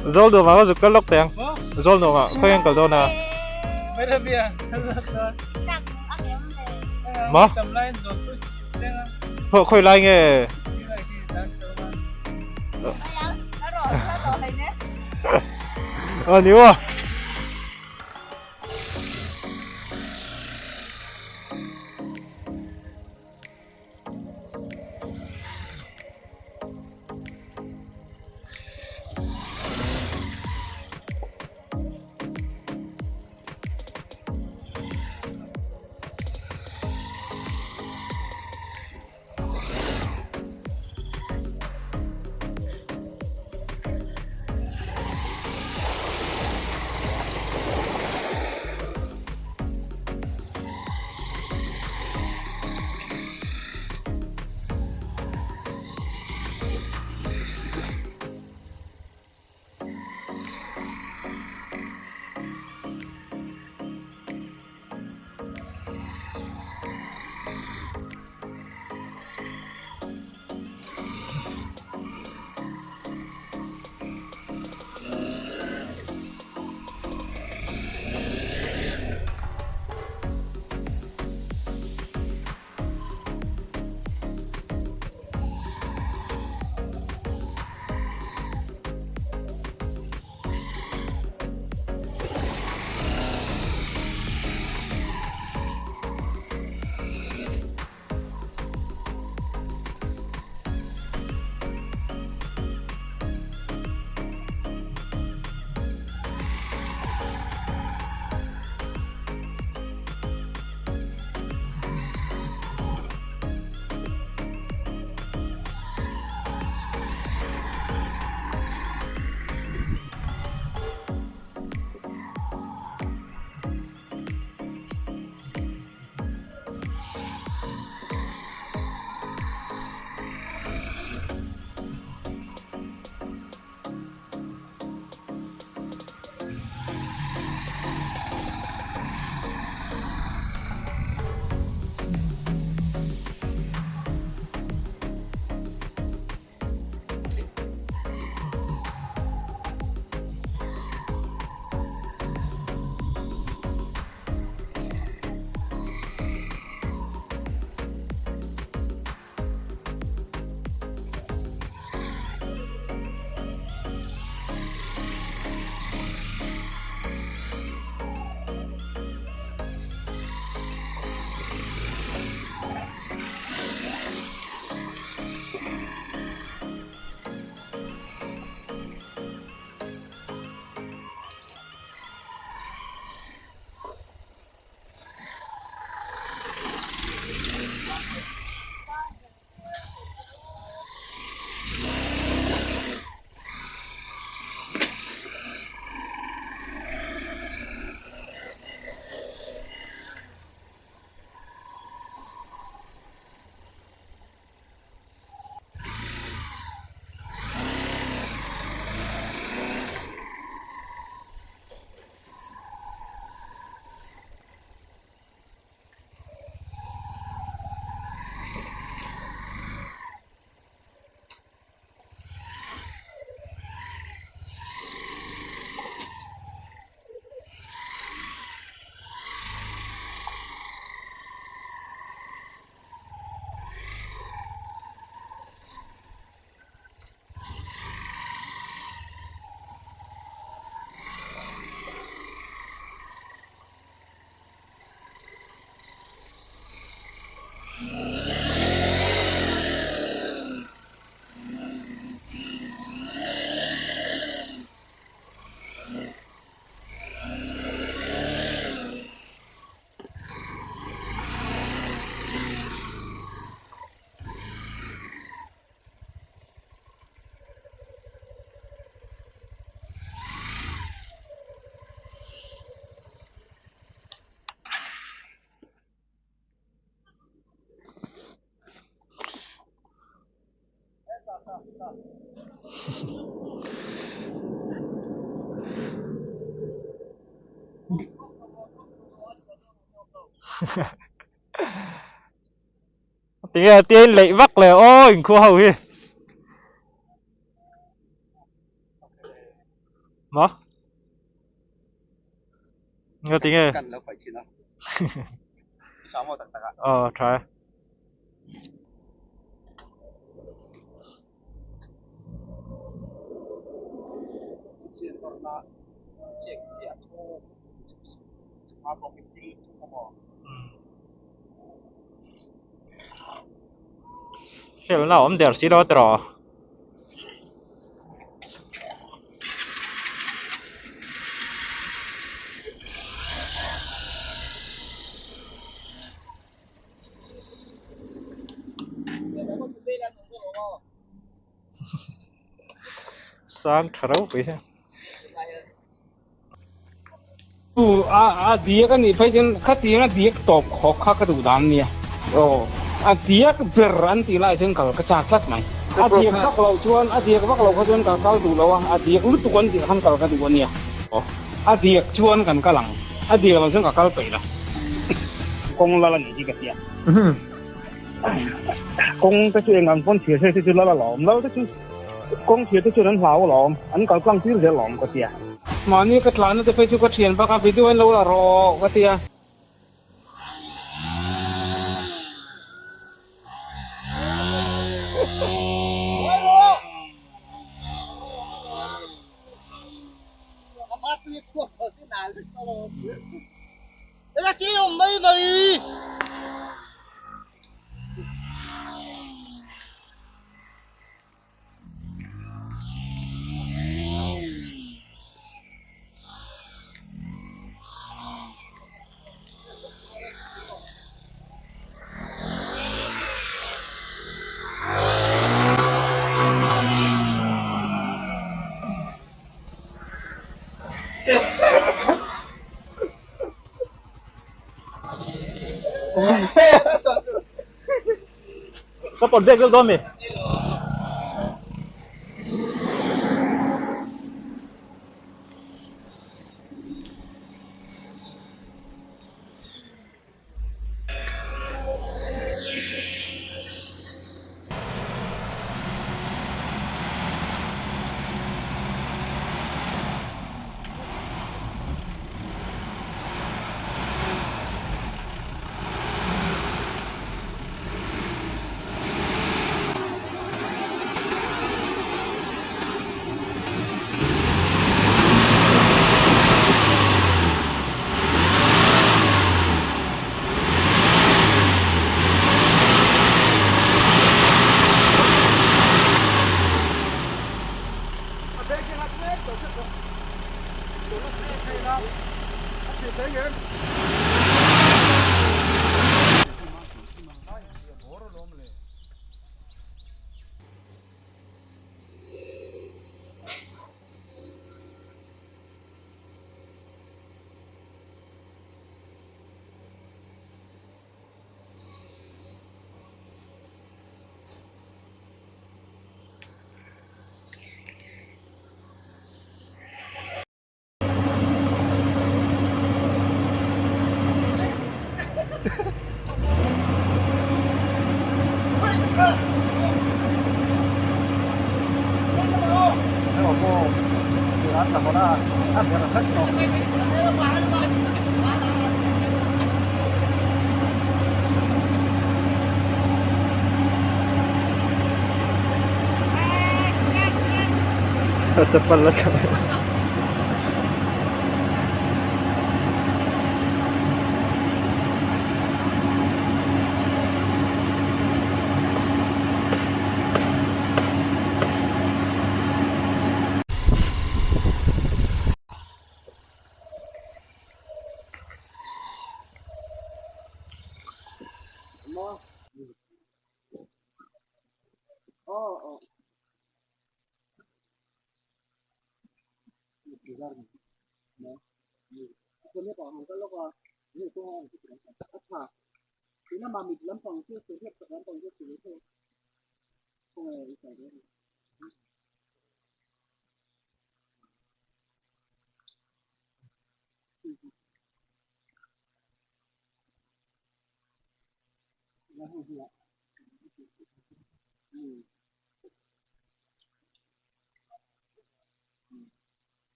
Zawl nuamah ka zuk kal lawk teh ang. Zawl nuamah khawi an kal dawn a. Ma? Khawi khawi lai nge? A ni maw? Tinge tia in leih vak le aw inkhua ho hi. Maw? Nga ti nge? Kan lo paih thin a. I tha maw tak tak a? Aw tha e. Felna awm der si lo tiraw? Sang tha ropui hi. A a diak a nih phei chuan khatiang a diak tawp khawk kha ka duh dan nia. Aw a diak ber an tih lai chuan kal ka chak tlat mai. A diak vak loh chuan a diak vak loh kha chuan ka kal duh lo a, a diak lutuk an tih khan kal ka duh a nia. Aw a diak chuan kan kal ang, a diak loh chuan ka kal peih lo. Kawng lal a nih hi ka tia. Kawng te chu eng ang pawn thir se te chu lal alawm, lal te chu kawng thir te chuan an hlau alawm, an kal tlang tir zel alawm ka tia. Mahni ka tlanna te phei chu ka thian bak a, video en lo la rawh ka tia. Ka pawt vek vek dawn mi? Chapal la tha.